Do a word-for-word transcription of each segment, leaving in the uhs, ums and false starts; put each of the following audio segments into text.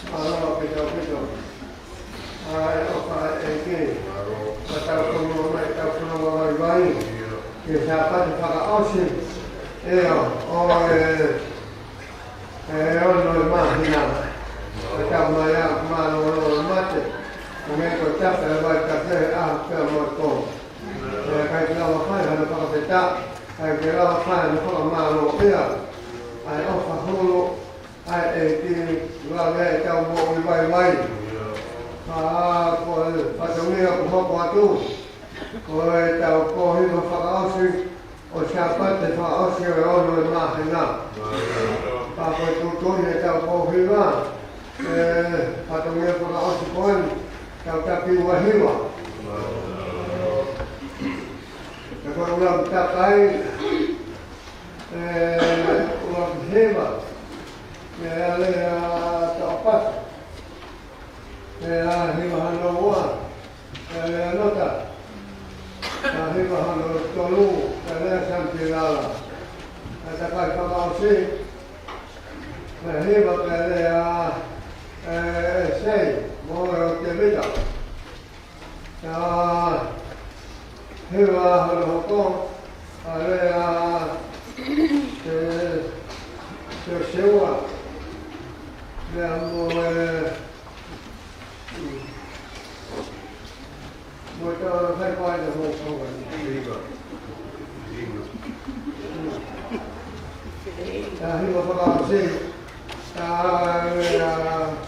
Mālō ʻaupito, ʻaupito. ʻA e ʻofa ʻa e ʻEiki. Ka tau fononga mai, tau fononga vaivai ki he Sāpate fakaʻosi ʻo e, ʻo e, ʻe ono ʻo e māhina. Ka tau mai ʻa e mālōlō mate. Ko e meʻa ko e tafa e vai ka ke ʻaho pea mo e pō. ʻE ʻikai ke lava fai hano fakafetaʻi, ʻikai ke lava fai hano fakamālō pea ʻa e ʻofa hulu ʻa e ʻEiki, lave ai ʻetau moʻui vaivai. Ka ko e fatongia kuo hoko atu, ko ʻetau kōhiva fakaʻosi ʻo e Sāpate fakaʻosi ʻo e ono ʻo e māhina. Ka ko e tuʻutuʻuni ʻetau kōhiva, ʻe, fatongia fakaʻosi ko eni, tau taki ua hiva. Ka ko e ʻuluaki takai, ʻe, ʻuluaki hiva, ʻe, Alea Toʻapata. ʻE, ʻa e hiva hono ua, ʻe, Alea Nota. ʻA e hiva hono tolu, ʻe, Alea Santilala. ʻA e takai fakaʻosi, ʻe, hiva pē Alea, ʻe, ʻe Sei, mo e ʻo Tēvita. ʻA e hiva hono hoko, ʻa Alea, ʻe, ʻe Seua, pea mo e, mo e tau fai fai na mo kau ai. ʻA e hiva fakaʻosi, ʻa Alea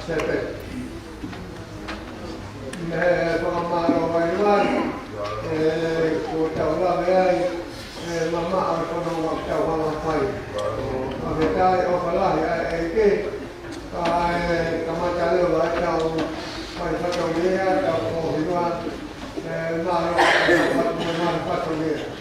Sepe. Mei he fakamālō vaivai, ʻe, kuo tau lave ai, ʻe, mamaʻo e fononga ʻoku tau hanga fai. Fakafetaʻi, ʻofa lahi ʻa e ʻEiki, kae kamata leva ʻetau fai fatongia, ʻetau kōhiva, ʻe, mālō, ʻe, mālō fatongia.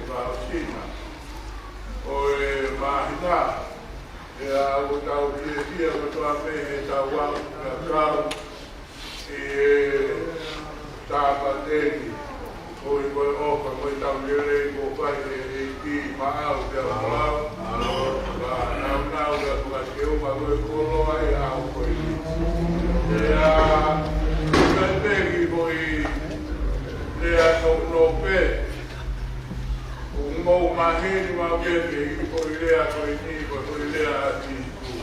Fakaʻosinga ʻo e māhina, ʻa ia ʻoku tau fiefia kotoa pē he tau aʻu ʻo kau ʻi he Sāpate ni, koeʻuhi ko e ʻofa mo e tau lelei kuo fai ʻe he ʻEiki maʻau pea mo au. Ka naunau ia fakateuʻa ko e koloa ʻi he ʻaho ko eni. Pea, pea peki ko e lea nounou pē, ʻoku mou maheni maʻu pē ki he ko e lea ko eni, ko e lea ʻa Sīsū.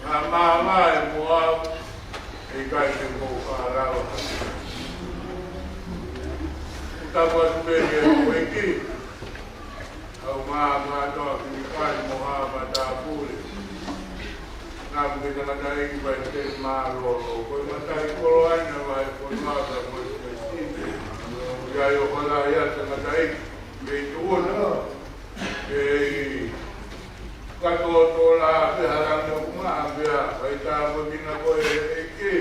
Ka mavae mo au, ʻe ʻikai te mou falala. Tapu atu pē ki he ʻEiki, ʻa e ʻOtua māfimafi, Filipai mo Haʻa Matāpule. Naʻa mo e tangataʻeiki Vaiteli Mālōlō, ko e matai koloa ʻena ʻa e fonua ka ko e Siasī. ʻOku ʻi ai ʻo fakaia tangataʻeiki, kei tuʻuna. Kei katoa tola pē hala mo kuma pea, ʻa e tāpuekina ko e ʻEiki.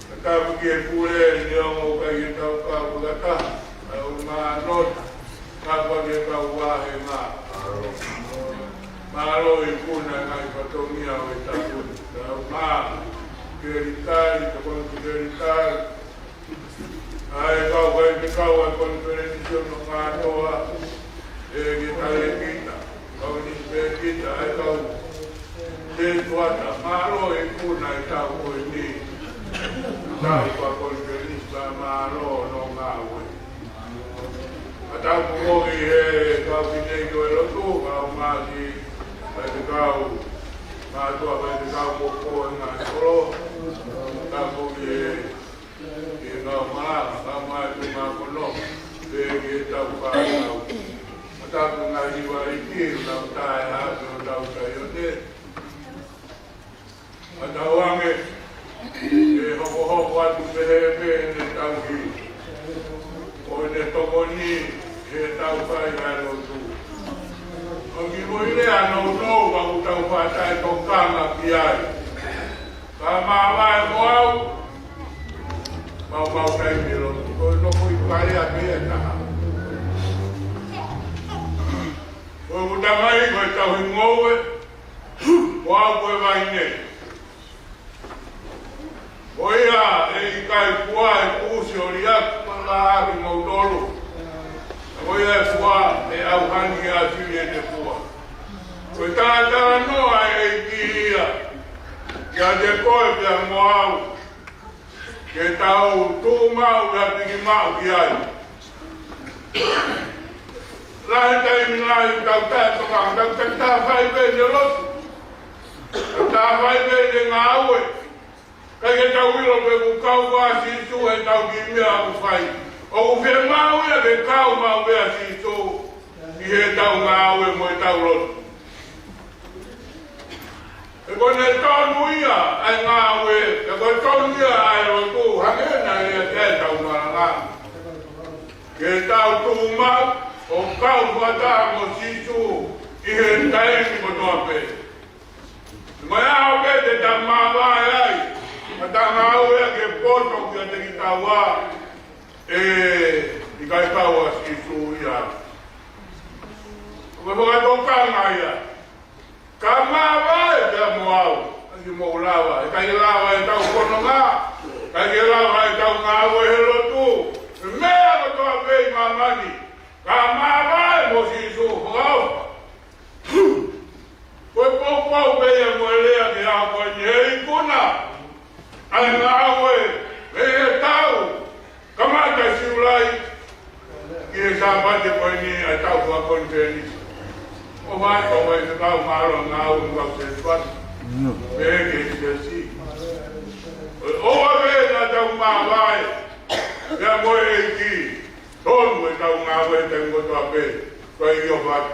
Ka tāpuekina e pule ni ʻo mo kai e tau kau kata, ʻa e ʻo mā nota, tāpuekina e kau vāhenga. Mālō ikuna ngaahi fatongia ʻo e tapu ni. Tau mā, kelitali, tokoni kelitali. ʻA e kau faifekau ʻa e konifelenisi ʻo Nongatoa, ʻa e talēkita, kau nisipēkita, ʻa e kau sētuata, mālō ikuna e tau ko eni. Tau kau konifelenisi, mālō hono ngāue. Ka tau komoki he kau fineʻeiki ʻo e lotu, kau masi, faifekau, mātuʻa faifekau ko ko e ngaahi kolo, tau komoki he ʻi he kau malanga, kau mai ko e mākono, pea ki he tau fānau. Mataku ngaahi hiva ʻEiki, tau tae ha, tau tau Saione. Ka tau ange, ʻe hokohoko atu pehē pē ʻene tauhi. ʻO ʻene tokoni, he tau fai ʻa e lotu. ʻOku mou lea nounou, ʻoku tau fakataʻetokanga ki ai. Ka mavae mo au, mau mau taimi ʻo lotu. Ko e nofo ʻi Palea pē ia taha. Ko e uta mai, ko e tauhi ngoue, ko au ko e vaine. Ko ia ʻe ʻikai fua e kusi ʻo liʻaki, ko e lahi mo tolu. Ko ia ʻe fua, ʻe ʻauhani ʻa Sili ʻene fua. Ko e talanoa ʻa e ʻEiki ia kiate koe pea mo au, ke tau tuʻu maʻu pea piki maʻu ki ai. Lahi taimi lahi tau taʻetokanga, tau taʻe fai pē ʻene lotu, tau taʻe fai pē ʻene ngāue. ʻIkai ke tau ʻilo pe ʻoku kau ʻa Sīsū he tau kiʻi meʻa ʻoku fai. ʻOku fiemaʻu ia ke kau maʻu pē ʻa Sīsū ʻi he tau ngāue mo e tau lotu. He ko ʻene tonu ia ʻa e ngāue, he ko e tonu ia ʻa e lotu, hangē naʻe lea ki ai ʻetau malanga. Ke tau tuʻu maʻu ʻo kau fakataha mo Sīsū ʻi he taimi kotoa pē. Mo e ʻaho pē te tau mavae ai, ka tau ngāue ke poto kiate kitaua, ʻe ʻikai kau ʻa Sīsū ia. Ko e fakatokanga ia. Ka mavae pea mo au, ʻikai mou lava, ʻikai lava ʻetau fononga, ʻikai lava ʻetau ngāue he lotu, meʻa kotoa pē ʻi māmani, ka mavae mo Sīsū, fakaʻofa. Ko e poupou pē ia mo e lea ki he ʻaho ko eni he ikuna ʻa e ngāue mei he tau kamata Siulai ki he Sāpate ko eni ʻa e tau fakakonifelenisi. ʻO fai, ʻo fai ke tau mālō ngāue mo kau sētuata. Pea ki he Siasī. ʻOua pē naʻa tau mavae, pea mo e ʻEiki, tonu ʻetau ngāue he taimi kotoa pē. Ko e ʻio fai.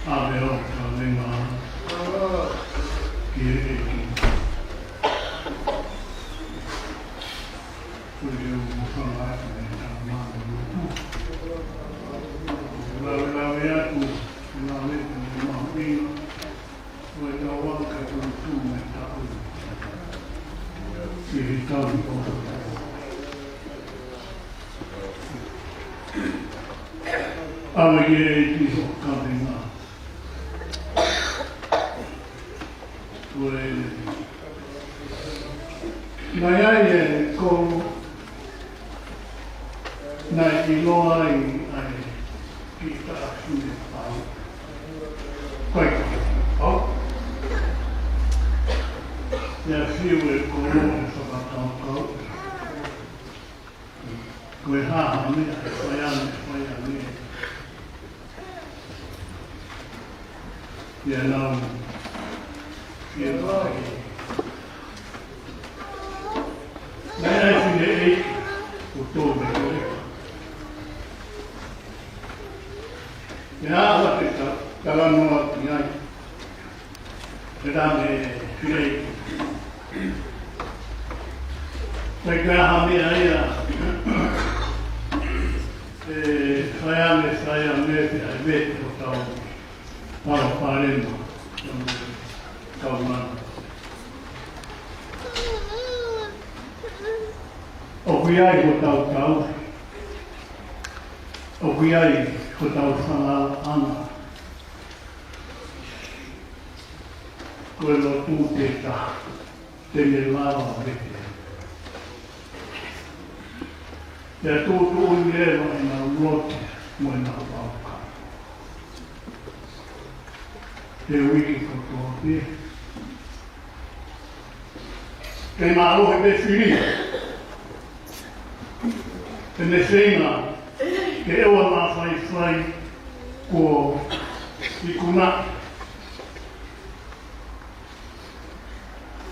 ʻAve ʻo ka venga ki he ʻEiki. Ko e u mafanga atu e tau manu luku. Lavelave atu, lavelave atu, mahuʻinga. Ko e tau aka tau tū me tau. Ki he tau i o. ʻAve ki he ʻEiki hoʻo kavenga. Ko e, naʻe ʻi ai e kolo, naʻe ʻiloa ai ʻa e kiʻi taʻahine pau. Ko e pau. Naʻe fiu e kolo he fakakaukau. Ko e hā ha meʻa ʻe fai ange, fai ange. Ia nau, ia nau. Naʻe ʻi ai e fineʻeiki ʻo tō mai ko e. Ia ʻa te ta-, talanoa ki ai. Pea mei fili. Pea ka ha meʻa ia, ʻe fai ange, fai ange, pea ʻe vete hotau palopalema, kaunanga. ʻOku ʻi ai hotau tau, ʻoku ʻi ai hotau falalaʻanga. Ko e lotu te ta, te ne lava vete. Te tuʻutuʻuni leva ʻenau lotu mo ʻenau ʻaukai. He uike kotoa pē. Ke mālohi pē fili. Te ne feinga ke ʻoua naʻa faifai kuo ikuna.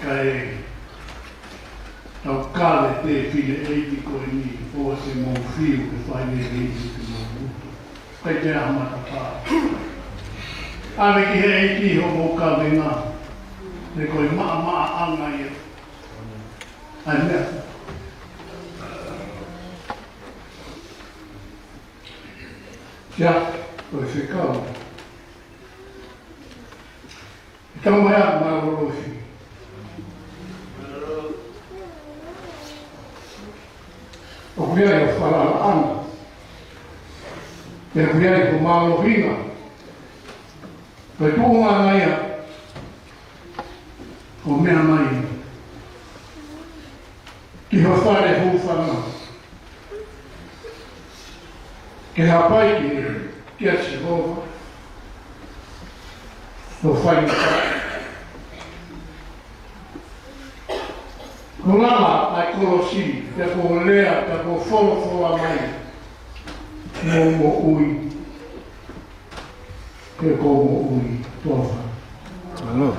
Kae tau kale pē fineʻeiki ko eni, ʻoua te mou fiu ke fai lelei ki homou lotu. Kae te aha matapā. ʻAve ki he ʻEiki hoʻomou kavenga, he ko e maʻamaʻaʻanga ia. ʻAi meʻa. Ia, ko e fekau. Tau mai ā, mālōlō si. ʻOku ʻi ai ho falalaʻanga. Pea ʻoku ʻi ai ho mālohinga. Ko e tuʻunga ia ʻo meʻa mai ki ho fale hūfanga. Ke hapai ki, kia Sihova ho faingataʻa. Kuo lava ʻa e kolosi, pea kuo lea, pea kuo folofola mai, mo moʻui. Ke ko moʻui tofa. Mālō.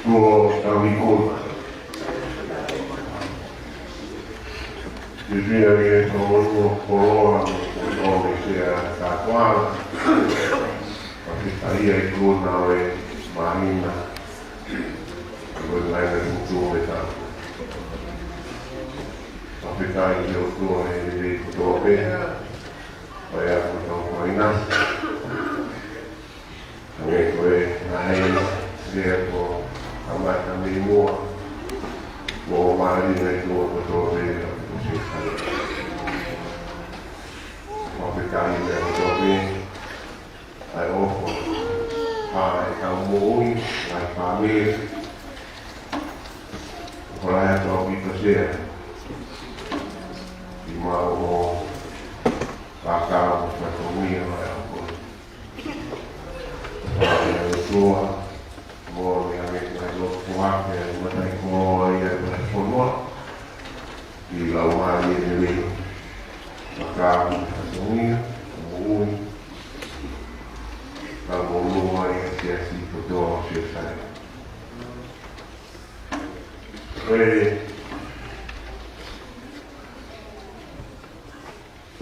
Ko Taviko. Fiefia ke tokoni koloa mo e koloa mo e sea kātoa. Fakafetaʻi ʻa e ikuna ʻo e māhina. Ko e ngaahi meʻa kutu me tā. Fakafetaʻi ki he ʻOtua he lelei kotoa pē. ʻO ia ko tau ko ina. Hangē ko e ngaahi lea kuo kamata mei muʻa, mo mālieʻia ʻa e ʻOtua kotoa pē ʻa ko se kale. Fakafetaʻi meʻa kotoa pē, ʻa e ʻofa ʻa e kau moʻui, ʻa e fāmili, ʻoku lahi atu ʻaupito sea, ʻi maʻu ʻo kākā mo fatongia ʻa e ʻofa. Pea ʻoku ou ʻoatu mo e ʻofa ʻa e ʻOtua ke mataʻikoloa ia ʻa e fonua. ʻI he laumālie lelei. Maka mo fatongia, moʻui. Ka mo lua ia siasi kotoa ʻo Siasi. Ko e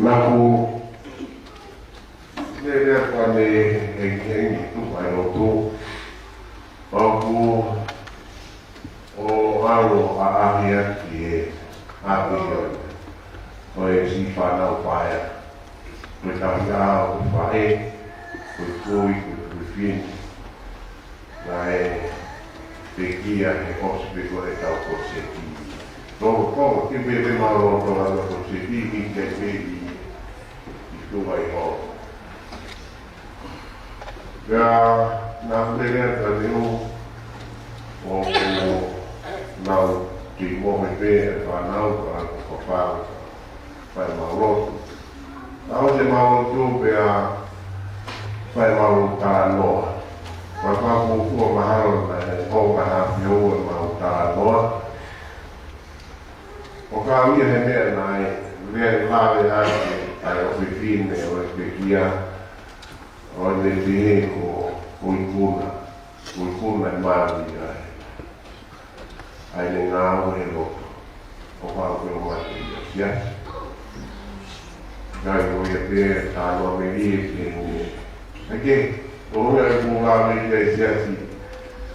Naʻa ku lele atu ʻanenai ʻi he tuʻa ʻi loto. ʻOku ou ʻalu ʻo ʻaʻahi atu ki he ʻapi ʻo e siʻi fānau paea. Ko e tauhi ʻa e faʻē, ko e kui, ko e kui fefine. Naʻe pekia he ʻosi pē ko e tau koseti. Tō, tō, ke pē pē mau lō tō atu koseti, ki ke pē ʻi, ʻi tuʻa ʻi ho. Pea naʻa ku lele atu ʻanenai, ʻoku nau kei mohe pē ʻa e fānau, ka ʻoku ou fai, fai mau lotu. Naʻa ʻosi ʻemau lotu pea fai ʻemau talanoa. Pea fakafuofua mahalo naʻe ʻoka hafio ʻemau talanoa. ʻO kau ia he meʻa naʻe lea lave ʻaki ʻa e ʻofefine ʻo e pekia, ʻo ne pehē ko, ko e ikuna, ko e ikuna ʻa e mali ʻa e ʻa ʻene ngāue he lotu. ʻO fau ke o mate ʻi ʻa Siasi. Kai ko ia pē, talanoa melie pē ne. ʻAi ke, ko e meʻa ʻoku ou lave ki ai Siasi.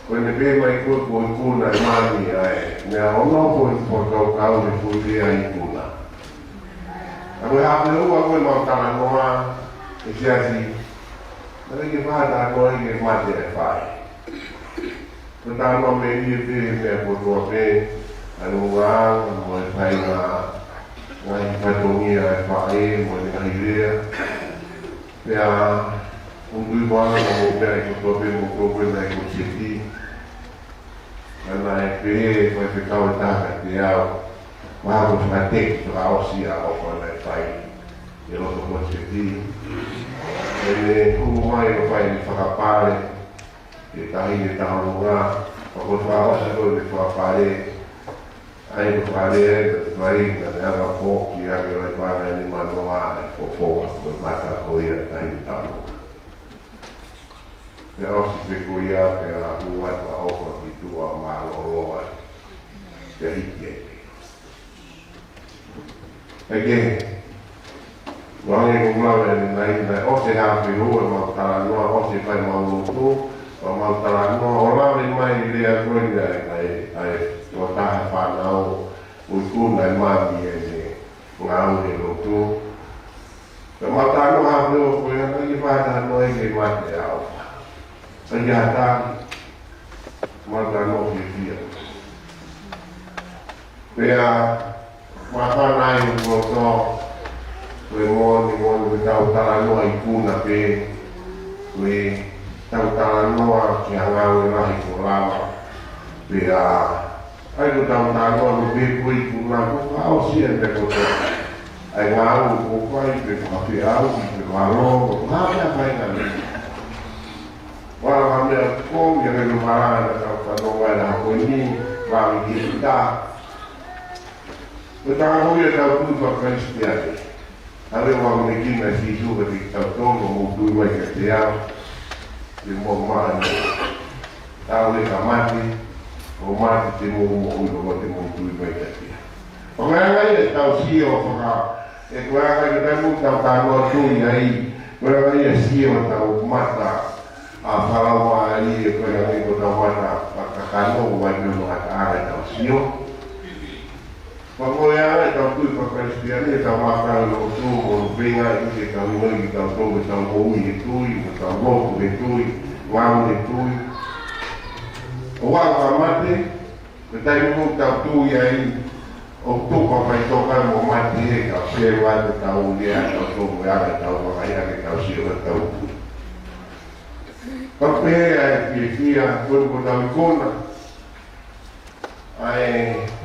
Ko ʻene pehē mai ko e, ko e ikuna ʻa e mali ʻa e. Meʻa ʻoku ou nofo ʻi he fakakaukau he fuʻu lea ikuna. ʻA ko e hā pē ʻoku ʻi ai ʻemau talanoa, ʻe Siasi. Naʻe ke fai talanoa ʻi he mate ʻa e faʻē. Ko e talanoa melie pē he meʻa kotoa pē, ʻa e ʻulungaanga, mo e faʻahinga ngaahi fatongia ʻa e faʻē, mo e ngaahi lea. Pea, ʻoku ou tui ko e anga ʻo e meʻa ʻi kotoa pē, mo tō ko e ngaahi koseti. Naʻa ne pehē, ko e fekau ʻe taha kiate au. Mahalo ko e fakateki, fakaʻosi ʻa e ʻofa naʻe fai. ʻI loto koseti. ʻEne hū mai ʻo fai ʻene fakapale. ʻE tahi ʻe taha ʻulungaanga, ʻo ko e fakaʻosi ko ʻene fakapale, ʻai ko e fale ai, ko e fai, naʻa ne anga foki ʻa e lai panga ʻene manoa, ʻa e fofonga, ko e mata ko ia ʻe tahi ʻe taha ʻulungaanga. Pea ʻosi pē ko ia, pea hū atu ʻa e ʻofa ki tuʻa mālōlō ai. Pea hiki ai. ʻAi ke, ʻoange ko e lave ʻanenai, naʻe ʻosi hafio ʻemau talanoa, ʻosi fai ʻemau lotu, ʻemau talanoa, ʻo lave mai e lea ko eni ʻa e, ʻa e, ʻa e tokotaha fānau, ʻoku ikuna ʻa e mali ʻene ngāue he lotu. Pea mau talanoa hafio ko ia, naʻe ʻikai ke fai ha talanoa ʻi he mate ʻa ʻOfa. ʻAi ke hata, mau talanoa fiefia. Pea, māfana ai hoku loto, ko e moʻoni, moʻoni, ko ʻetau talanoa ikuna pē, ko ʻetau talanoa ki ha ngāue lahi kuo lava, pea, ʻai ko ʻetau talanoa no pē ko e ikuna, ko e fakaʻosi ʻa e meʻa kotoa. ʻA e ngāue kuo fai, pe ko ha feʻauhi, pe ko ha lolo, ko ha meʻa fai ngāue. Ua ha meʻa ko ia ke no mara na ka ka no ngai na ko ni, ua mi ki kita. Ko e tangata ko ia ʻetau tui faka-Kalisitiane. ʻA e ua mi ki na Sīsū ka te tau tō, mo tui mai kiate au. Te mou mate. Tau ʻe ka mate, ʻo mate te mou moʻui, ʻo te mou tui mai kiate ia. ʻOku ʻi ai ʻetau sio faka-, ʻoku ʻi ai ʻetau, tau kanoa tui ai, ʻoku ʻi ai e sio ʻetau mata ʻa e fakalaumālie, ʻoku ʻi ai ʻetau mata fakakakano, ʻoku ʻi ai ʻetau mata ʻa ʻetau sio. Pea ko e anga ʻetau tui faka-Kalisitiane, ʻetau mākau lotu mo e feinga ke tau ʻilo ʻetau tō, ʻetau moʻui he tui, ʻetau lotu he tui, ngāue he tui. ʻO aʻu ki he mate, ko e taimi ʻoku tau tui ai, ʻoku tuku ʻa e faʻitoka mo mate he kau sewa ʻetau lea, ʻetau tō, ʻetau vakai, ʻetau sio, ʻetau tui. Ka pehē ʻa e fiefia, ko eni ko ʻetau ikuna ʻa e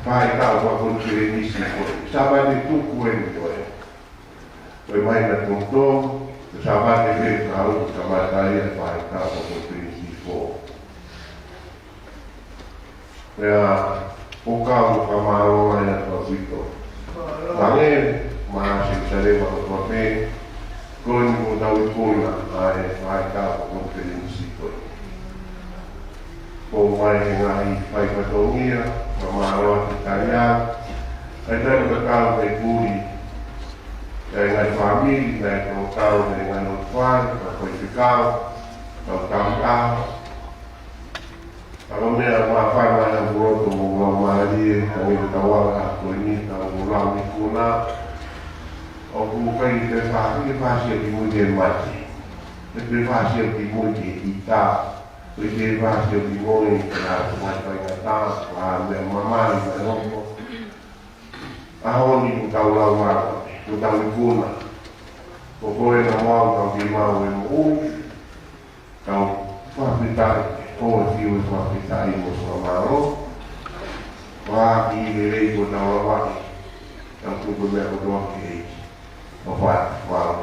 faʻahitaʻu fakakonifelenisi ko eni. Sāpate tuku eni ko ē. Ko e māhina tolungofulu, ko e Sāpate pē ʻe taha, ko e Sāpate ʻa e faʻahitaʻu fakakonifelenisi ko ē. Pea ʻoku ou fakamālō ai ʻaupito. Hangē ko Selusalema kotoa pē, ko eni ko ʻetau ikuna ʻa e faʻahitaʻu fakakonifelenisi ko ē. Ko e ngaahi, ngaahi fai fatongia, fakamālō atu ki he taliau, ʻa e taliau ka tau mei puli, ʻa e ngaahi fāmili, ngaahi tōtau, ngaahi nofo fale, ngaahi faifekau, tau tau ʻaho. Ka ko e meʻa māfana ʻa e lotu mo e laumālie, ka ʻi he tau anga ko eni, tau lau ikuna, ʻoku ʻikai ke fāsio, fāsio ki mui ki he mate. ʻIkai ke fāsio ki mui ki he ʻita. ʻIkai ke fāsio ki mui ki he ngaahi faingataʻa, ngaahi meʻa mamahi, meʻa hoko. ʻAho ni ko ʻetau lau anga, ko ʻetau ikuna. Ko koe naʻa mau tau ke maʻu e moʻui, tau fakafetaʻi, ʻoua ʻe fiu e fakafetaʻi mo e fakamālō. Pea ʻi he lelei ko ʻetau lavaʻi, tau tuku e meʻa kotoa ki he ʻEiki. ʻOfa atu, mālō.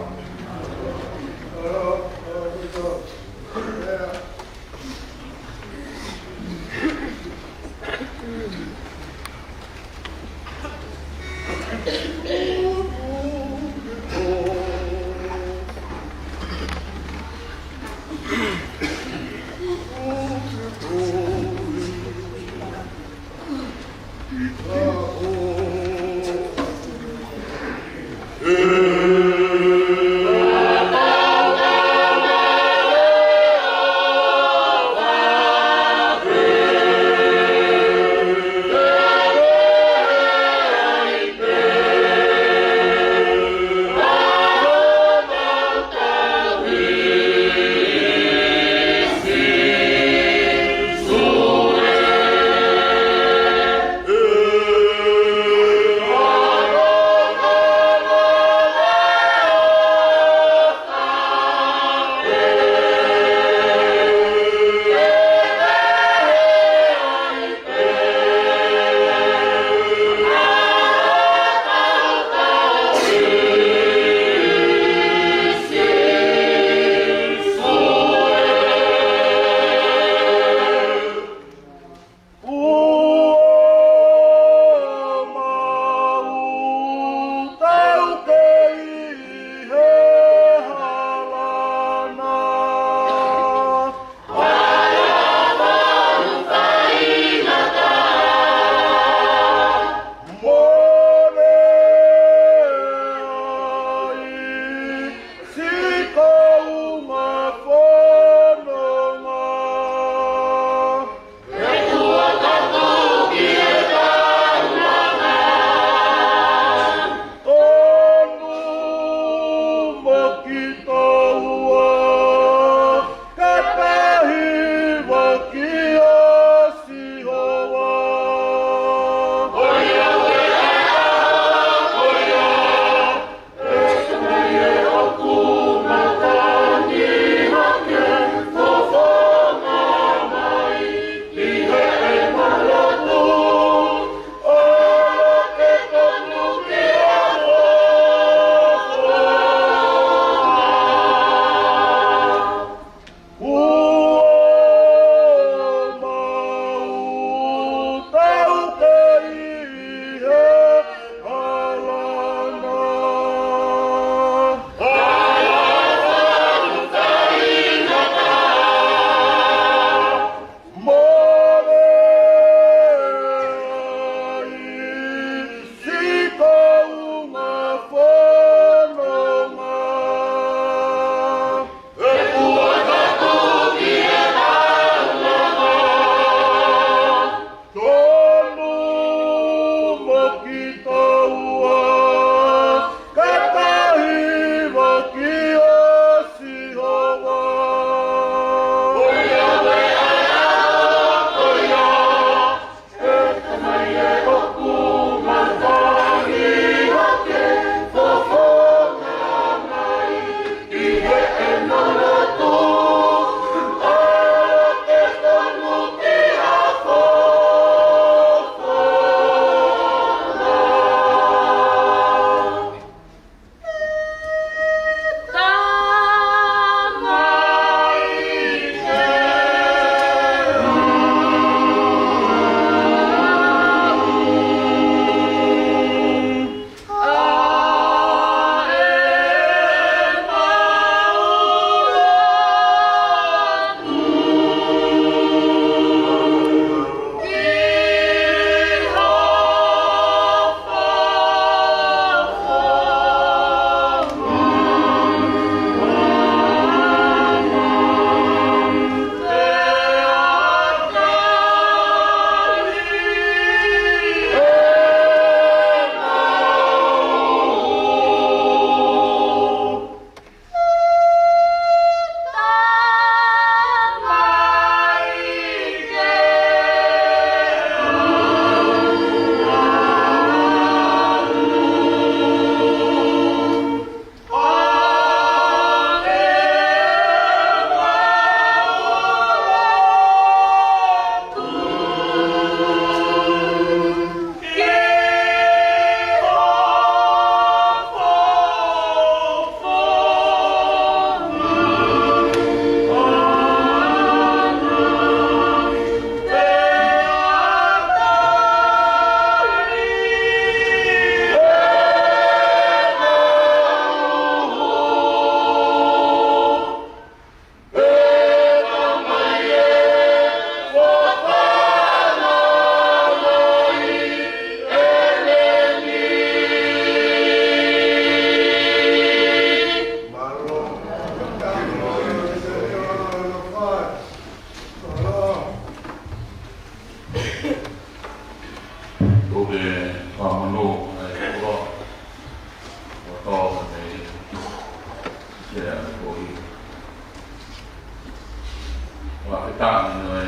Fakafetaʻi ʻi he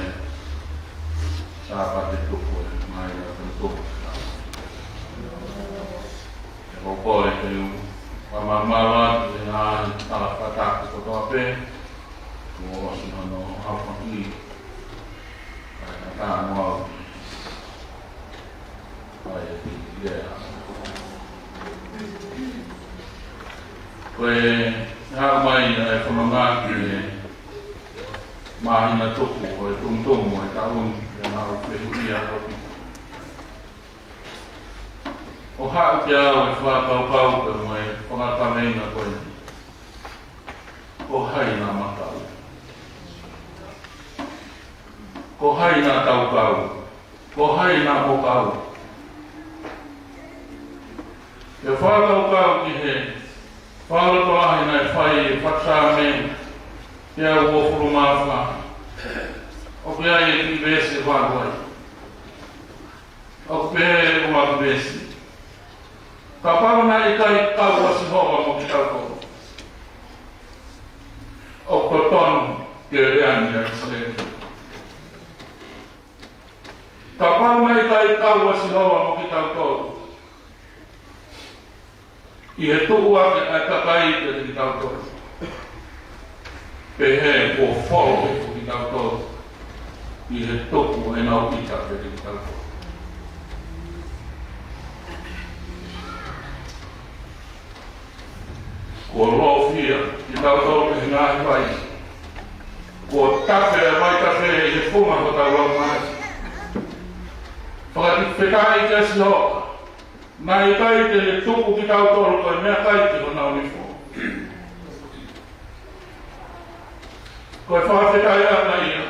Sāpate tupu ʻa e māhina ʻo e tupu. ʻE kole ke u fakamālō atu ʻi he ngaahi tala fakatapu kotoa pē, kuo ʻosi hono aofaki ʻa e tangata mo au. ʻA ia, ko e haʻu mai ʻa e fononga ki he māhina tupu ʻo e tumutumu ʻo e taʻu ni, ʻa ia naʻa ku fehuʻia ʻaupito. ʻO haʻu kiate au e fakakaukau pea mo e fakakaveinga ko eni. Ko hai naʻa ma kau? Ko hai naʻa tau kau? Ko hai naʻa mo kau? ʻI he fakakaukau ki he fakalotolahi naʻe fai ʻe Fatu Saame, teau uofulu mā fā. ʻOku ʻi ai e kiʻi veesi ʻe valu ai. ʻOku pehē ʻe he ʻuluaki veesi: Kapau naʻe ʻikai kau ʻa Sihova mo kitautolu, ʻoku totonu ke lea ange ʻa ʻIsileli. Kapau naʻe ʻikai kau ʻa Sihova mo kitautolu ʻi he tuʻu ʻa e kakai kiate kitautolu, pehē kuo folo kitautolu ʻi he tupu ʻenau ʻita kiate kitautolu. Kuo lōfia kitautolu ʻe he ngaahi vai. Kuo tafe ʻa e vaitafe ʻi he funga hotau laumālie. Fakafetaʻi kia Sihova, naʻe ʻikai te ne tuku kitautolu ko e meʻakai ki honau nifo. Ko e fakafetaʻiʻanga ia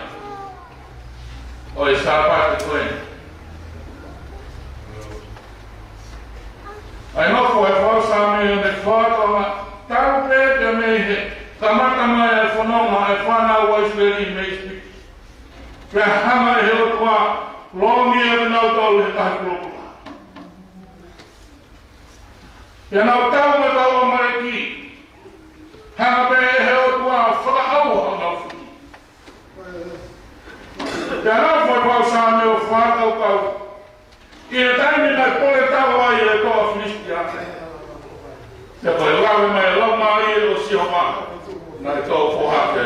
ʻo e Sāpate ko eni. ʻA e nofo ʻa e Fatu Saame ʻo ne fakatonga tau pē pea mei he kamata mai ʻa e fononga ʻa e fānau ʻa ʻIsileli mei ʻIsipite. Pea hanga ʻe he ʻOtua ʻo lomiʻi ʻa kinautolu ʻe he Tahi Pulopula. Pea nau tau mo e kau ʻAmaleki. Hanga pē ʻe he ʻOtua ʻo fakaʻauha honau fili. Pea nau fai Fatu Saame ʻo fakakaukau ʻi he taimi naʻe pole tau ai e toa Filisitia. Pea ko e lave mai e Laumālie ʻo Sihova, naʻe tō foha ke.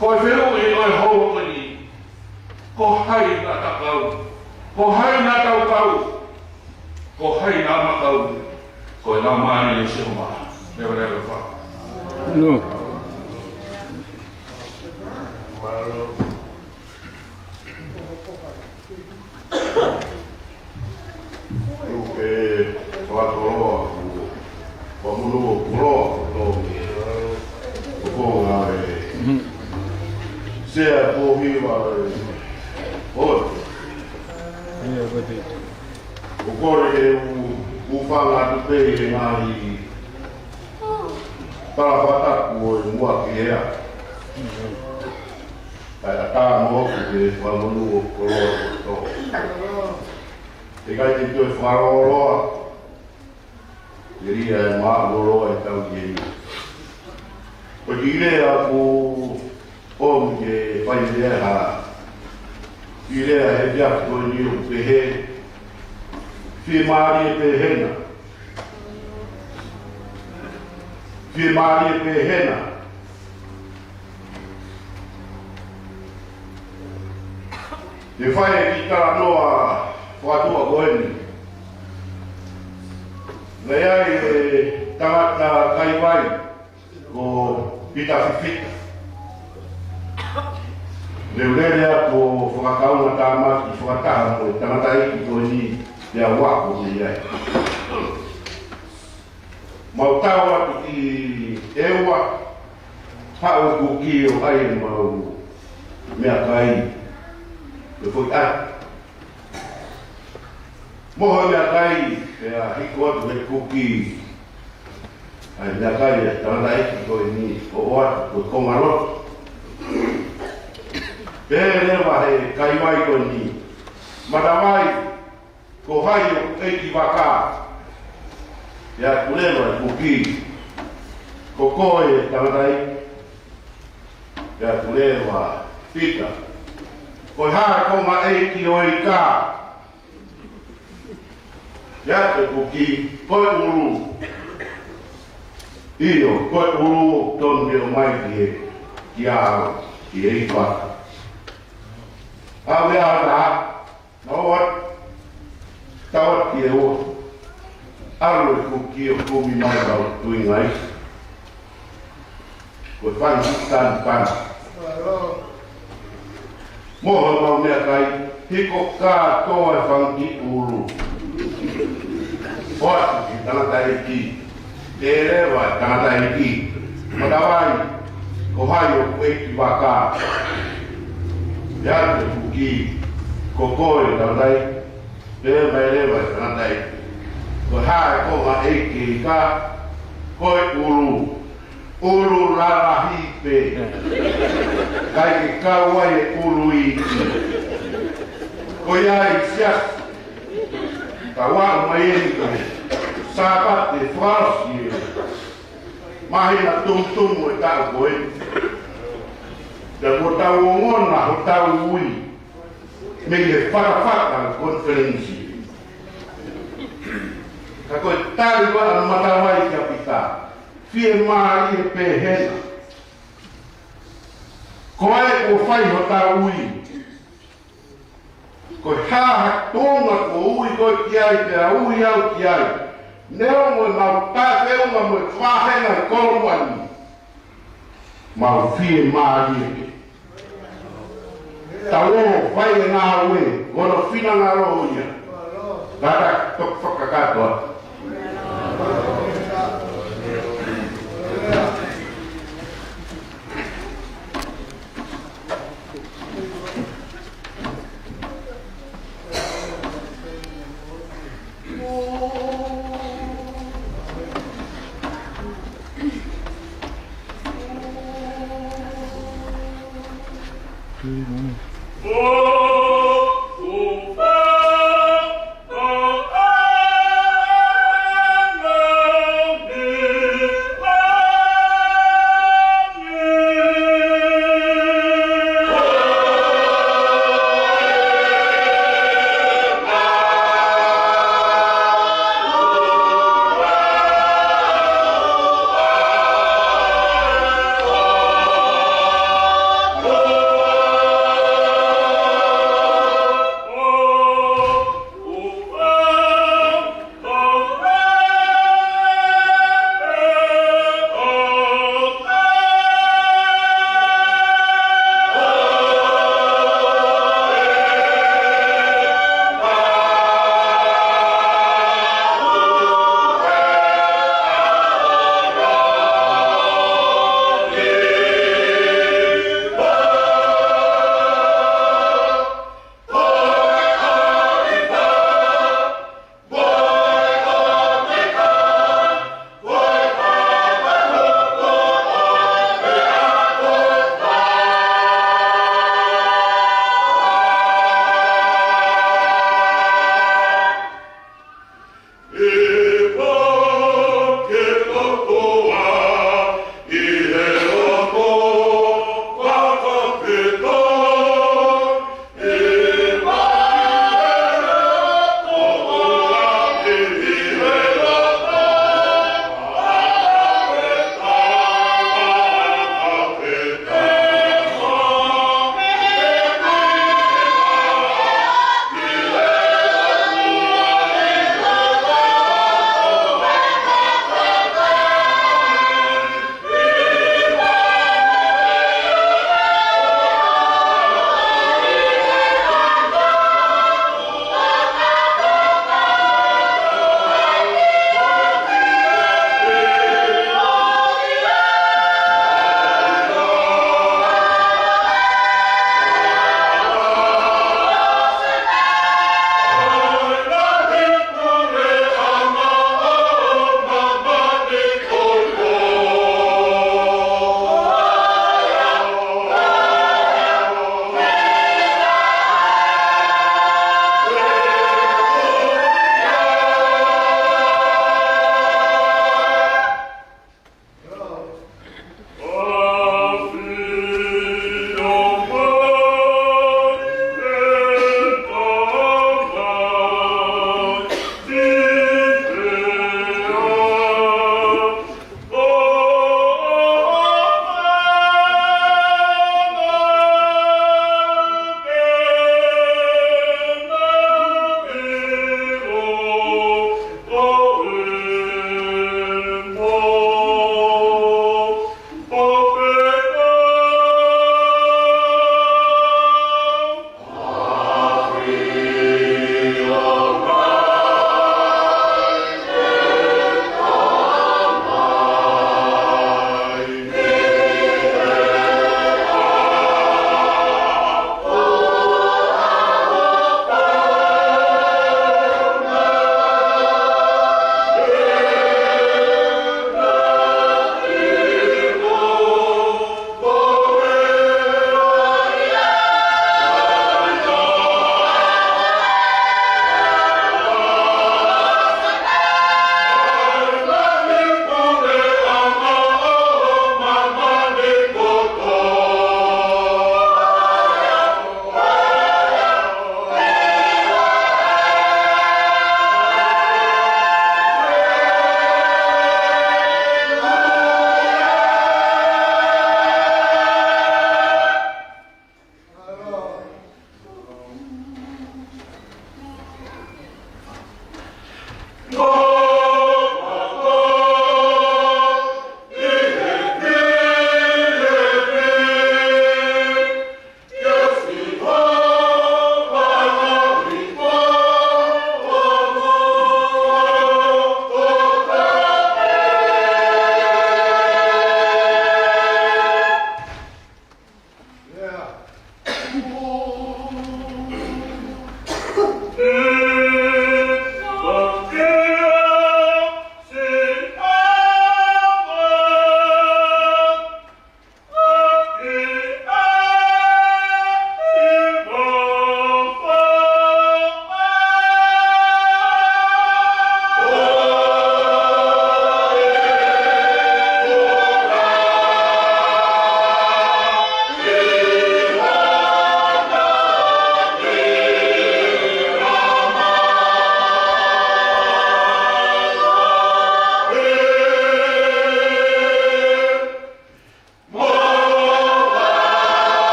Ko e fehuʻi ʻo e houa ko eni: Ko hai naʻa ta kau? Ko hai naʻa tau kau? Ko hai naʻa ma kau? Ko e Laumālie ʻo Sihova. Leveleva. Uke fakakoloa, ua munu o koloa, ko tō me o konga e. Sea ko hiva e. Oi. Ia, ko te. ʻOku ou kole ke u, u fanga atu pē ʻi he ngaahi tala fakatapu ʻo e muʻaki ea. Kae ʻatā mo hoku ke fakamonu ʻo koloa kotoa. ʻIkai te u toe fakalōloa. Ke lia e māʻuloloa ʻetau ʻi heni. Ko e kiʻi lea ʻoku ou ʻomi ke fai lea ha. Kiʻi lea he efiafi ko eni ʻoku pehē: Fiemālie pē hena. Fiemālie pē hena. Te u fai e kiʻi talanoa fakatuʻa ko eni. Naʻe ʻi ai e tangata kaivai ko Pita Fifita. Ne u lele atu ʻo fakakaungatāmaki fakataha mo e tangataʻeiki ko eni, pea u ako mei ai. Mau tau atu ki ʻEua, haʻu e kuki ʻo ʻai ʻemau meʻakai, ko e foʻi ʻati. Moho e meʻakai, pea hiko atu he kuki ʻa e meʻakai ʻa e tangataʻeiki ko eni, ʻo ʻoatu ko e konga lotu. Pehē leva ʻe he kaivai ko eni: Matavai, ko hai hoku ʻeikivaka? Pea ʻoatu leva e kuki: Ko koe, tangataʻeiki. Pea ʻoku lea ʻa Pita, ko e hā e konga ʻeiki ʻo e ika? Pea ʻeke ʻe Kuki, ko e ʻulu. ʻIo, ko e ʻulu ʻoku tonu ke ʻomai ki he, kia au, ki he ika. ʻAve ata, na ʻoat, tau atu ki he ʻoat. ʻAlu ʻa Kuki ʻo kumi mai ʻa e tui ngai. Ko e fanga tanipani. Mo ha mau meʻakai, hiko kātoa e fanga kiʻi ʻulu. ʻOatu ki he tangata ʻeiki. Pehē leva ʻe he tangata ʻeiki, Matavai, ko hai ʻoku ʻeiki vaka? Pea ʻeke ʻe Kuki, ko koe tangata ʻeiki. Pehē mai leva ʻe he tangata ʻeiki, ko e hā e konga ʻeiki ʻo e ika? Ko e ʻulu. ʻUlu lalahi pē. ʻIkai ke kau ai e ʻulu iiki. Ko ia ʻi he siasi. Ka ʻoua mai eni ko e Sāpate fakaʻosi ē. Māhina tumutumu e taʻu ko ē. Pea kuo tau ongona hotau ui mei he fatafata ʻo e konifelenisi. Ka ko e tali ʻa Matavai kia Pita, fiemālie pē hena. Ko e kuo fai hotau ui. Ko e hā ha tuʻunga kuo ui koe ki ai pea ui au ki ai, neongo ʻemau taʻefeʻunga mo e vāhenga ʻi he kolomuʻa ni, mau fiemālie pē. Tau ō ʻo fai e ngāue, ko hono finangalo ia. Kātaki toki fakakakato atu.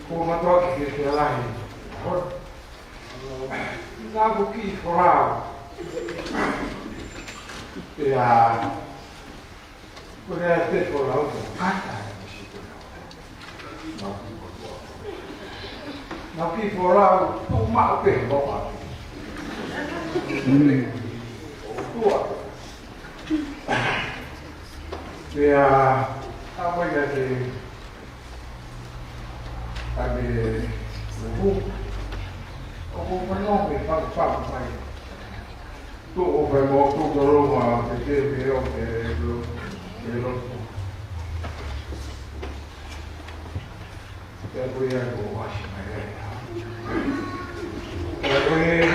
Ko matoa ki ke ke lahi. Nā ko ki folau. Ia. Ko lea te folau ko kata. Nā ki folau. Nā ki folau. Tō maʻu pē mo atu. Tua. Ia. Ka mai ia te ʻAne uhu. ʻOku ou fanongo ki he fakapaʻu mai. Tuʻu ʻo fai mo tuʻu tolonga ke te me o ke lo, ke lo. Te ko ia ko wasi mai ai. Te ko ia.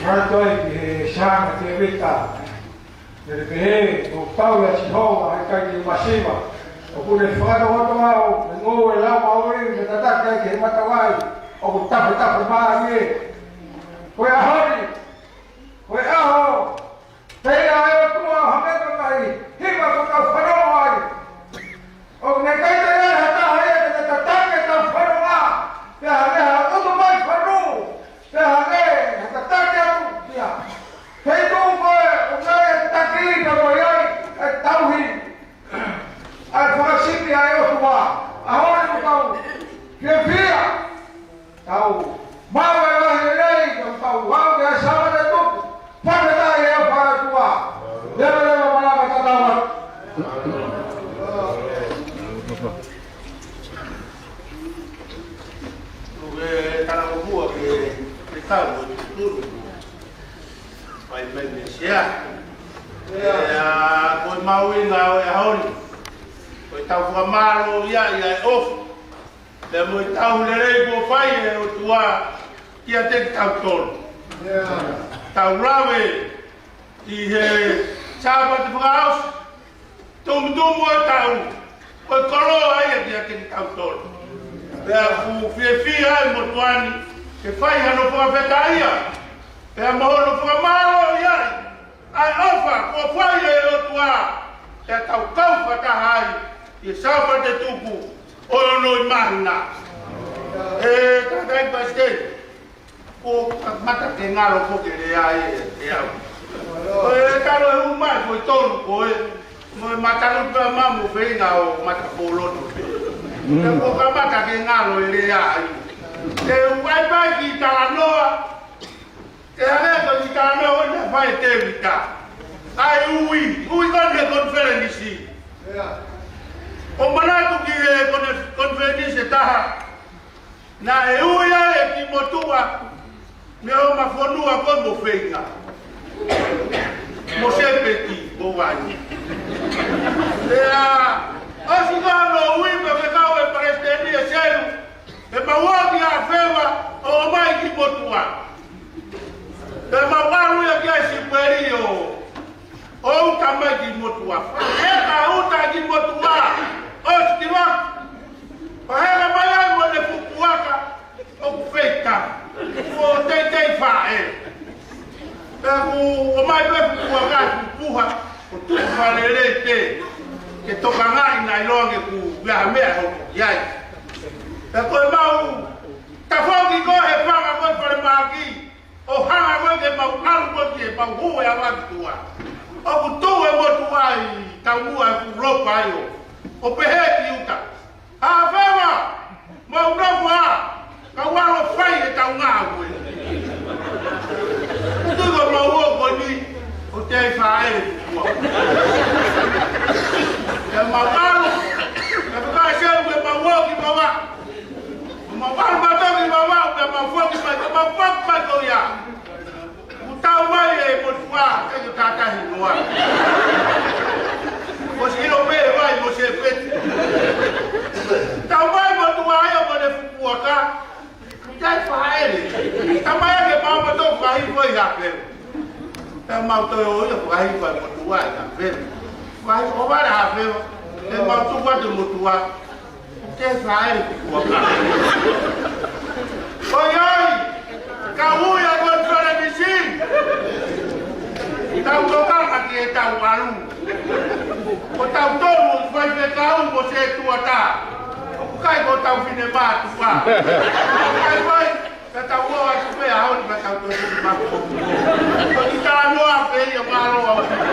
Mātoi ki he sanga te vita. Te le pehē, ʻoku tau ia Sihova, ʻa e ʻikai te masiva. ʻOku ne fakatokoto au, ʻi he ngoue lau maoli, ʻo ne tataki au ki he matavai ʻoku tafatafa mai. Ko e ʻaho ni, ko e ʻaho, pea ʻe ʻOtua hangē ko e ngaahi hiva kuo tau fanongo ai. ʻOku ne ʻikai te ne ʻi ai ha taha ia ke ne tataki ʻetau fononga, pea hangē ha ʻutu mai fonu, pea hangē ha tataki atu ia. Kei tuʻu koe, ʻoku ʻi ai e taki, pea ʻoku ʻi ai e tauhi. ʻA e fakasipi ʻa e ʻOtua, ʻaho ni ʻoku tau fiefia. Tau maʻu e lahi lelei, tau tau au ke ʻai Sāpate tuku. Fakafetaʻi ʻe au fakatua. Leveleva malanga tatau atu. Tuku e tala ʻoku ke, ke tau, tuku. Fai mai meʻa. Ia, ko e mahuʻinga ʻo e ʻaho ni. Ko e tau fakamālō ia, ia e ʻofa. Pea mo e tauhi lelei kuo fai ʻe he ʻOtua kiate kitautolu. Tau lave ʻi he Sāpate fakaʻosi, tumutumu ʻo e taʻu, ko e koloa ia kiate kitautolu. Pea ʻoku fiefia ai motuʻa ni ke fai hano fakafetaʻia. Pea mo hono fakamālō ia. ʻA e ʻofa kuo fai ʻe he ʻOtua, pea tau kau fakataha ai ʻi he Sāpate tuku ʻo e ononga māhina. ʻE, tangataʻeiki palesiteni, ʻoku kamata ke ngalo foki e lea ʻe, ʻe au. Ko e talo ʻe ʻomai ko e tolu ko ē. Mo e matanuʻu pea mo e feinga ʻo matapoloto. Pea kuo kamata ke ngalo e lea ai. Te u ʻai pē ki he talanoa. Ke hangē ko e talanoa ʻoku ne fai ʻe Tēvita. ʻAi ui, ui ko eni he konifelenisi. ʻO manatu ki he kone-, konifelenisi ʻe taha. Naʻe ui ai e kiʻi motuʻa mei homa fonua ko ē mo feinga. Mo Sēpeti, mo Vai. Pea, ʻosi ko ē hono ui pea fekau e palesiteni ʻe Selu, ke mau ō ki ʻAfewa ʻo ʻomai e kiʻi motuʻa. Pea mau ʻalu ia ki ai Sipeli ʻo ʻo uta mai e kiʻi motuʻa. Faʻa heka uta e kiʻi motuʻa. ʻOsi ki lalo. Faʻa heka mai ai mo ʻene fuʻu puaka. ʻOku feitā. ʻO teitei faʻē. Pea kuo ʻomai pē fuʻu puaka, fuʻu puha. ʻO tuku fakalelei pē. Ke tokangaʻi naʻa ʻiloa ange kuo ʻi ai ha meʻa ʻe hoko ki ai. Pea ko e mau tafoki ko ē he fanga ko ē falemahaki. ʻO hanga ko ē ke mau ʻalu ko ē ke mau hū he ʻaho ki tuʻa. ʻOku tuʻu e motuʻa ʻi taumuʻa e fuʻu lopa ai ʻo, ʻo pehē ki uta. ʻAfewa, mau nofo ā, kau ʻalu ʻo fai e tau ngāue. ʻOku tuʻu ko ē mau ō ko eni, ʻo teitei faʻē. Pea mau ʻalu, pea fekau ʻe Selu ke mau ō ki Vavaʻu. Mau ʻalu mautolu ki Vavaʻu, pea mau foki mai, pea mau foki mai ko ia. Kuo tau mai e motuʻa, ke ke tātahi noa. Ko Silo pē vai mo Sēpeti. Tau mai motuʻa ia mo ʻene fuʻu puaka. Kuo teitei faʻē. Tau mai ke mau mautolu fai ko ia pē. Pea mau toe ō ia fai ko ia motuʻa ia pē. Fai ko vale ʻAfewa. Pea mau tuku atu motuʻa. Teitei faʻē kuo ka. ʻOiʻoi, ka ui ʻa e konifelenisi. Tau tokanga ki he tau ʻalu. Ko tautolu faifekau mo Sētuata. ʻOku ʻikai ko tau finemātuʻa. ʻIkai fai. Ka tau ō atu pē ʻaho ni ka tau tō tū mako. Ko e kiʻi talanoa pē ia, mālō ʻaupito.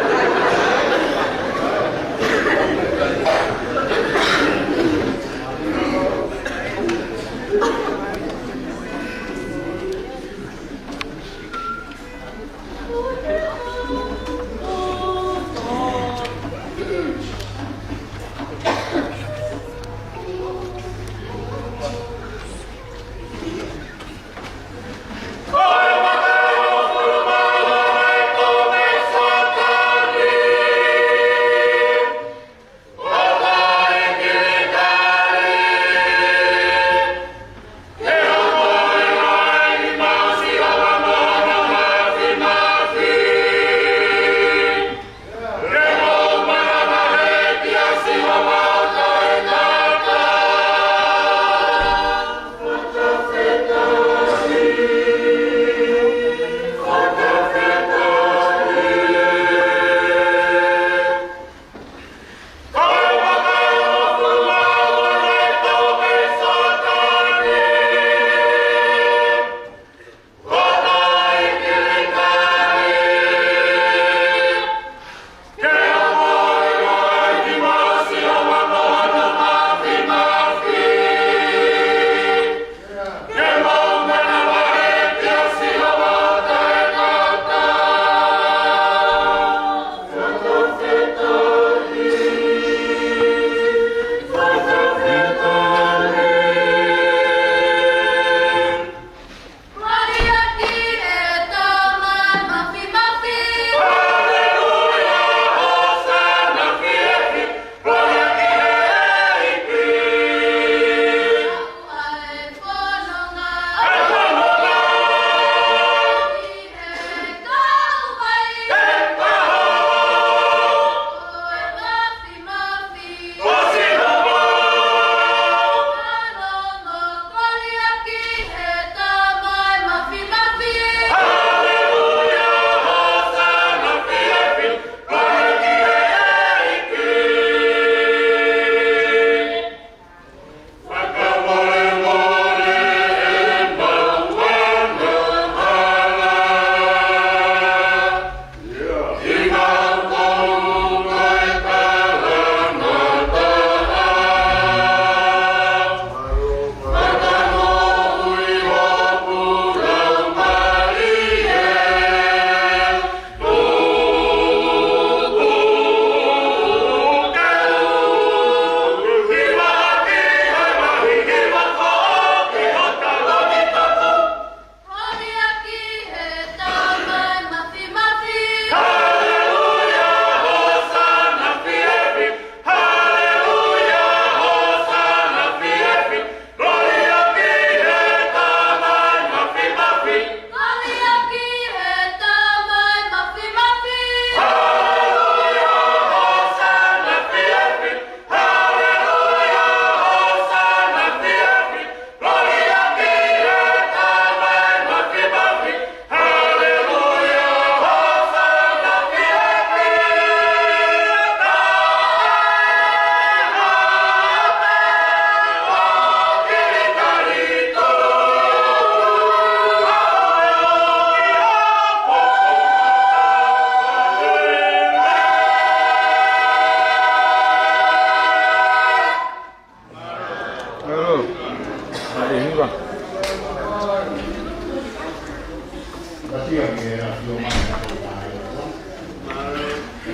Katia ke a tio mai na ko tai.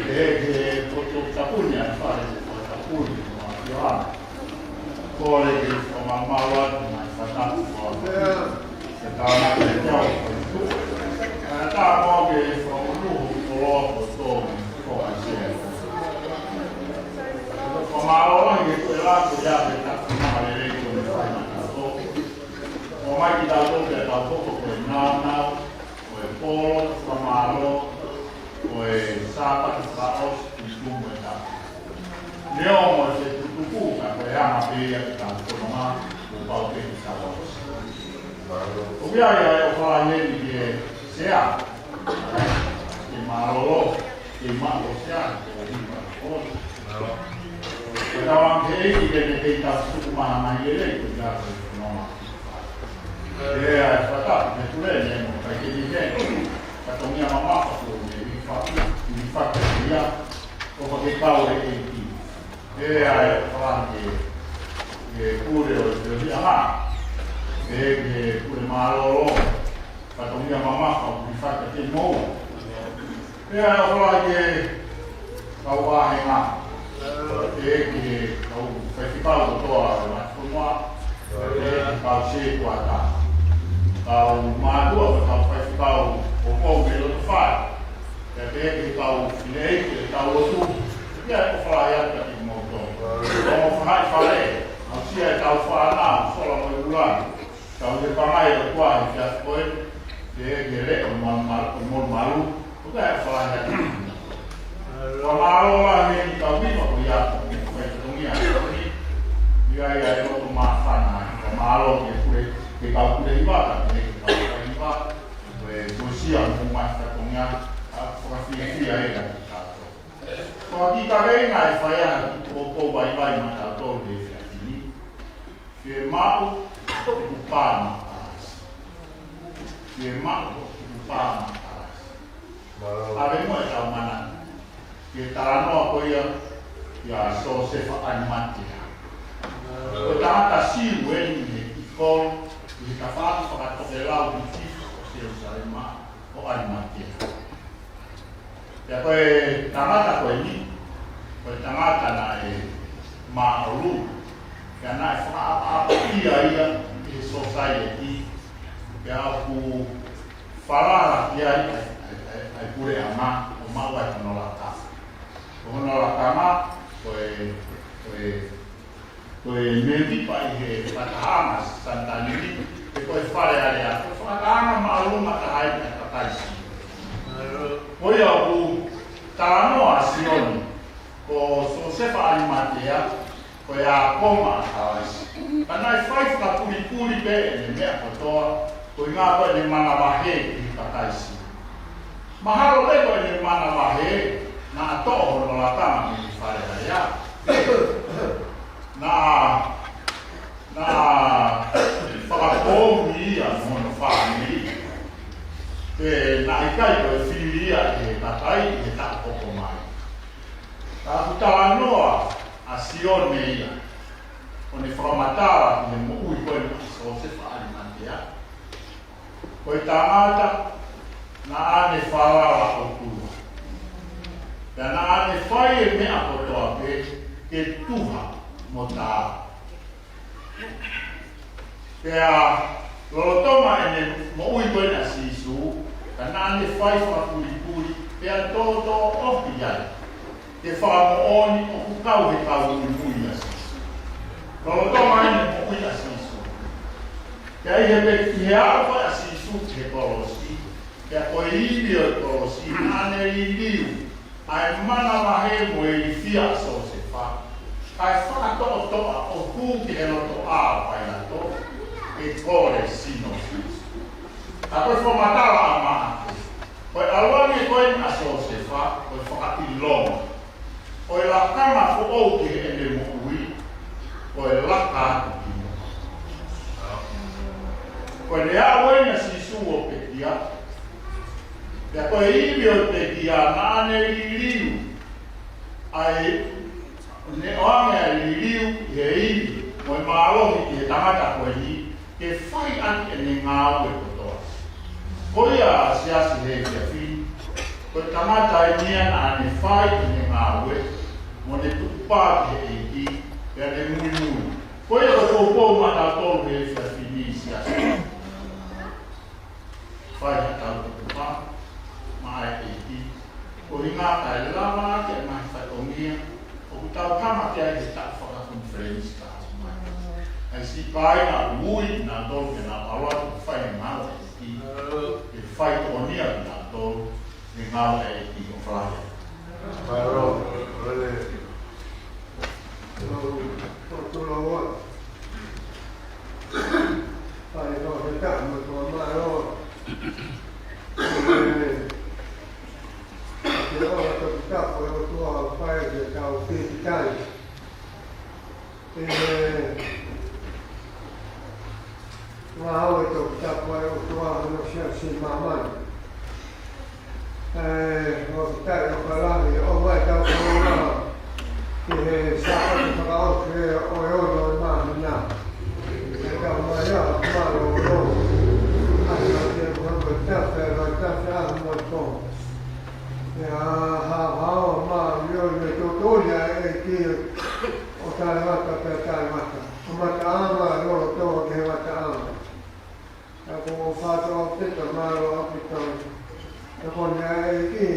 Ke ke poto tapuni a fale ko tapuni a tio ana. Kole ke fakamamaua mai fatapu ko. Ke tau na ke tau ko. Ka ta mo ke fakamamaua ko lo ko to ko a se. Fakamamaua ke ko la ko ia ke ta ko ma le ko le fai na ko. Ko mai ki tau ko ke tau ko ko na na. Ko e polo, ko e fakamālō, ko e Sāpate fakaʻosi, ko e tumu e tapu. Neongo e fetukutuku, ka ko e anga pē ia ke tau fononga, kuo pau pē ke tau ʻosi. ʻOku ʻi ai ʻa e ʻofa lahi eni ke sea, ke mālōlō, ke maʻu ʻo sea, ko e hiva, ko e. Ko e tau anga pē ʻEiki ke ne kei tau tuku maha mai lelei, ko e tau fononga. ʻE ʻai fata, ʻe pule ne mo, kai ke ni he, ka tongia mamafa ko ne, ni faki, ni faki ia, ko fake kau e ʻEiki. ʻE ʻai fata ke, ke pule ʻo te ʻi anga, ʻe ke pule mālōlō, ka tongia mamafa, ni faki ke mou. Pea ʻoku lahi ke kau ʻahenga, ʻe ke kau faifekau kotoa ʻo e ngaahi fonua, ʻe ke kau sētuata. Kau mātuʻa, kau faifekau ʻoku ou ke loto fai. Pea ʻe ke kau fineʻeiki, ke kau lotu, pea ʻoku lahi atu ki moutolu. Kau faifekau fale, kau sia e kau fānau, sola mo e ʻulungaanga. Kau te pangai ʻo tua he kia koe, ke ke le o malu malu, o malu malu, o ka e fala he atu. Kua mālō la he ni kau viva ko ia ko ni kau fai katongia ko ni, ia ia e loto māfana, kua mālō ke kule, ke kau kule hiva, ka ke ke kau kule hiva, ko e ko sia mo mai katongia, a fakafiefia e la ki kato. Kua ki ka rei ngai fai a ki ko ko vai vai ma kato le fia kini. Ke maʻu ʻeku pā makalasi. Ke maʻu ʻeku pā makalasi. Mālō. ʻAve mo e tau mana. Ke talanoa ko ia, ia Siosefa ʻAlimatea. Ko e tangata Siu eni he ʻikolo, ʻi he tafaʻaki fakatokelau hitifa ʻo Selusalema ʻo ʻAlimatea. Pea ko e tangata ko eni, ko e tangata naʻe māʻolunga. Pea naʻe fakaʻapaʻapaʻia ia ʻi he sōsaieti. Pea ʻoku falala ki ai ʻa e, ʻa e, ʻa e, ʻa e puleʻanga ʻo maʻu ai hono lakanga. Ko hono lakanga, ko e, ko e Ko e mēmipa ʻi he fakatahaʻanga Sanitalimi, pe ko e Fale Alea, ko e fakatahaʻanga māʻolunga taha ia ʻa e kakai Siu. Ko ia ʻoku talanoa ʻa Sione, ko Siosefa ʻAlimatea, ko e ākonga ʻa Kalaisi. Ka naʻe fai fakapulipuli pē ʻene meʻa kotoa, ko e ʻuhinga ko ʻene manavahē ki he kakai Siu. Mahalo pē ko ʻene manavahē, naʻa toʻo hono lakanga mei he Fale Alea. Naʻa, naʻa fakapoongi ia mo hono fāmili. Pea naʻe ʻikai ko e fili ia ʻe he kakai ʻi he taʻu hoko mai. Ka ʻoku talanoa ʻa Sione ia, ʻo ne fakamatala ki he moʻui ko eni ʻa Siosefa ʻAlimatea. Ko e tangata naʻa ne falala ʻOtua. Pea naʻa ne fai e meʻa kotoa pē ke tuha mo tā. Pea lolotonga ʻene moʻui ko eni ʻa Sīsū, ka naʻa ne fai fakapulipuli, pea tōtōʻofi ai. Ke fakamoʻoni ʻoku kau he kau muimui ʻa Sīsū. Lolotonga ʻene moʻui ʻa Sīsū. Pea ʻi he pe-, ʻi he aʻu ko ē ʻa Sīsū ki he kolosi, pea ko e ivi ʻo e kolosi, naʻa ne liliu ʻa e manavahē mo e ilifia ʻa Siosefa, kae fakatoʻotoʻa ʻo hū ki he lotoʻā ʻo Pailato, ʻe kole sino Sīsū. Ka ko e fakamatala ʻa Maʻake, ko e ʻalu ange ko eni ʻa Siosefa, ko e fakaʻilonga ʻo e lakanga foʻou ki heʻene moʻui, ko e laka atu ki muʻa. Ko ʻene aʻu eni ʻa Sīsū ʻo pekia, pea ko e ivi ʻo e pekia, naʻa ne liliu, ʻa e, ne ʻoange ʻa e liliu, ʻi he ivi, mo e mālohi ki he tangata ko eni, ke fai ʻaki ʻene ngāue kotoa. Ko ia ʻa e siasi he efiafi ni, ko e tangata eni ia naʻa ne fai ʻene ngāue, mo ne tukupā ki he ʻEiki, pea ne muimui. Ko ia ko e poupou maʻatautolu he efiafi ni, siasi. Fai haʻatau tukupā maʻa e ʻEiki, koeʻuhi kae lava ke ʻomai fatongia ʻoku tau hanga ki ai he taʻu fakakonifelenisi ka hoko mai. ʻA e siʻi kāinga ʻoku ui kinautolu ke nau ʻalu atu ʻo fai e ngāue ʻa e ʻEiki, ke fai tokoni ʻa kinautolu he ngāue ʻa e ʻEiki. ʻOfa lahi. Mālō, ʻofa lahi. Lau, ʻo tulaua. Fai fakafetaʻi mo e fakamālō. Ke ʻoua tokitapu e ʻOtua ʻo fai ke tau pīkitai. ʻI he ngāue tokitapu ʻa e ʻOtua ʻi hono siasi ʻi māmani. ʻE, ʻoku tau ʻofa lahi, ʻoku ʻi ai ʻetau fononga ki he Sāpate fakaʻosi ʻo e ono ʻo e māhina. ʻE, kau mai ʻa mālōlō. ʻAi, ʻa te kuango tafe, ʻa tafe ʻa mo e pongo. ʻE, ʻa, ha, ha, ʻo mā, ʻio, ʻio, tō, tō, ia, ʻEiki, ʻo taʻengata, pea taʻengata. ʻO mataʻanga, lolotonga ki he mataʻanga. ʻOku ou ʻofa atu ʻaupito, mālō ʻaupito. Tokoni ʻa e ʻEiki.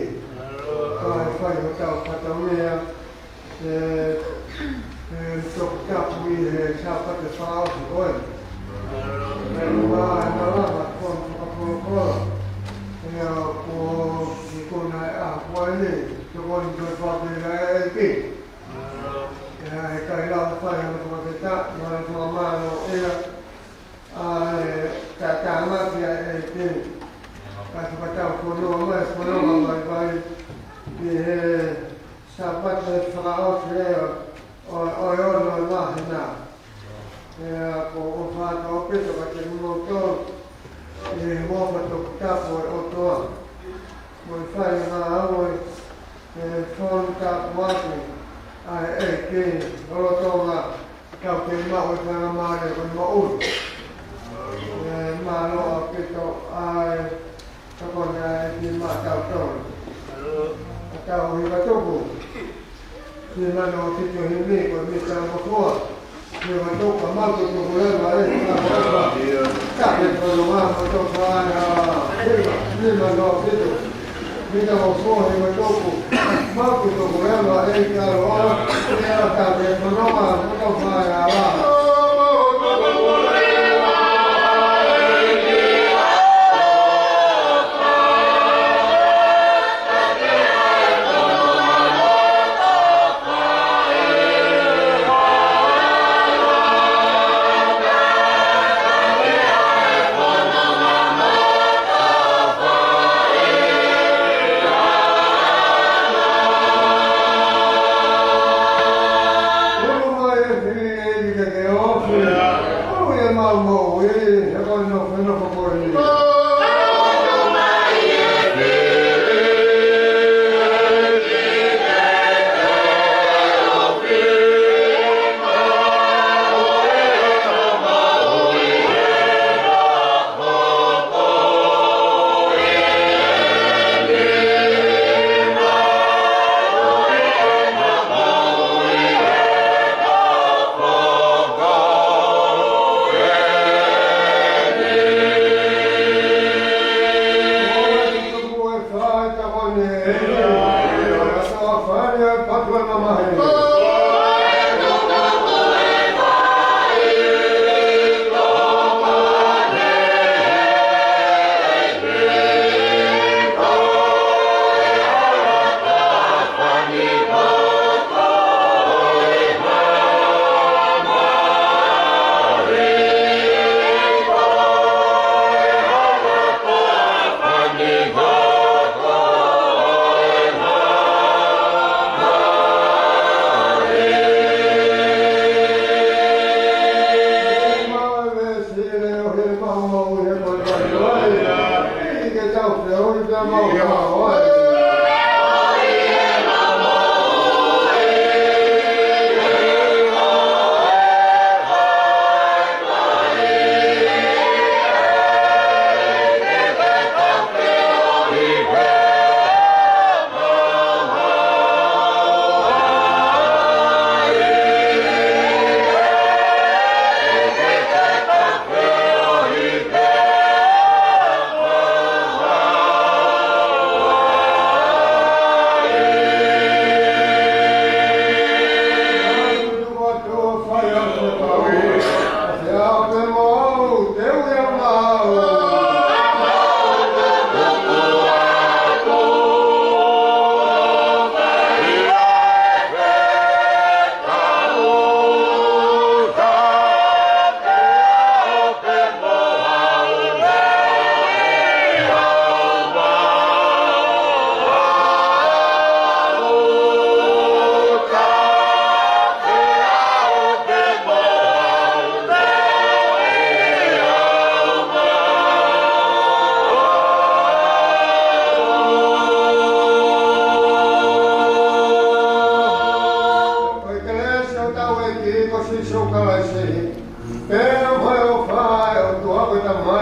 Kae fai hotau fatongia. ʻE, ʻe tokitapu ʻi he Sāpate fakaʻosi ko eni. ʻE, ʻi he malanga ko eni fakapolopolo. ʻE, ʻoku ikuna ʻa e ʻaho ko eni. Tokoni ko e fakapela ʻa e ʻEiki. ʻE, ʻe ʻikai lava fai hano fakafetaʻi, mo hano fakamālō ia. ʻA e taʻengata ʻa e ʻEiki. Ka fakatau fononga mai, fononga mai mai ʻi he Sāpate fakaʻosi ʻo, ʻo, ʻo e ono ʻo e māhina. ʻE, ʻoku ou ʻofa atu ʻaupito kiate kimoutolu ʻi he huafa tokitapu ʻo e ʻOtua. Mo e fai ngāue, ʻe fonu tāpuaki ʻa e ʻEiki lolotonga ʻetau kei maʻu e faingamālie ko e moʻui. ʻE mālō ʻaupito ʻa e tokoni ʻa e ʻEiki maʻatautolu. ʻA tau hiva tuku. Nima noa fitu himi ko e mita mo fua. Nima tuku mau tuku leva e ka ko e ka. Ka ke kono mau ko toko ai ha. Nima noa fitu. Mita mo fua nima tuku. Mau tuku leva e ka lo. Ia ka ke kono mau ko toko ai ha.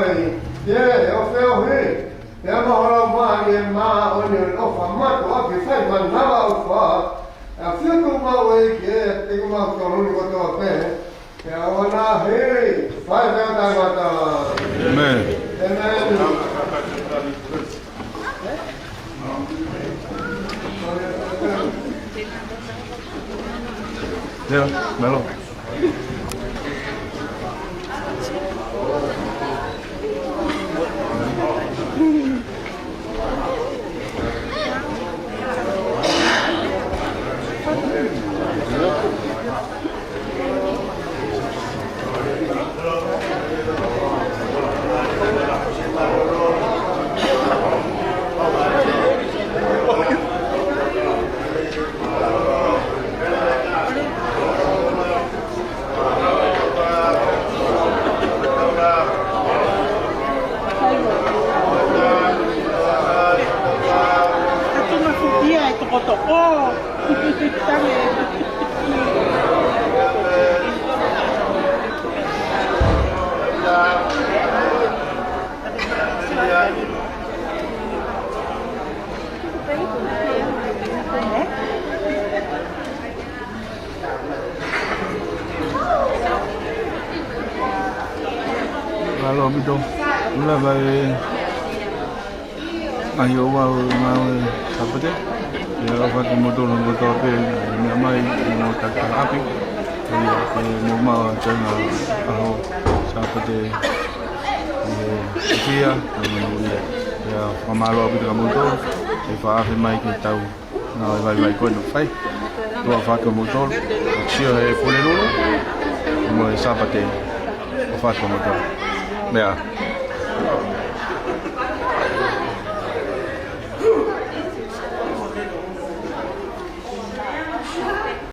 Ke ʻo feohi, pea mo hola mai e māʻoniʻoni ʻofa mātuʻaki fai manava ʻofa. ʻA fiu tuʻu mau ʻEiki ē, te u mau toloni kotoa pē. Pea ʻoua naʻa hili, fai pea taʻengata. ʻĒmeni. ʻĒmeni. Leo, mālō. Mālō ʻaupito. Ula vai. ʻAi ʻo ua ʻo ngāue Sāpate. ʻIo, ʻofa atu kimoutolu kotoa pē, ʻi he meʻa mai, ʻi he ngaahi taki ʻapi. ʻIo, ke mou maʻu ʻa e ngaahi ʻaho Sāpate ʻi he fiefia, ʻi he moʻui. ʻIo, fakamālō ʻaupito kia moutolu, ʻi he faʻa afe mai ke tau ngāue vaivai ko eni ʻoku fai. ʻOfa atu kimoutolu, sio he Pulelulu, mo e Sāpate, ʻofa atu kimoutolu. Meʻa.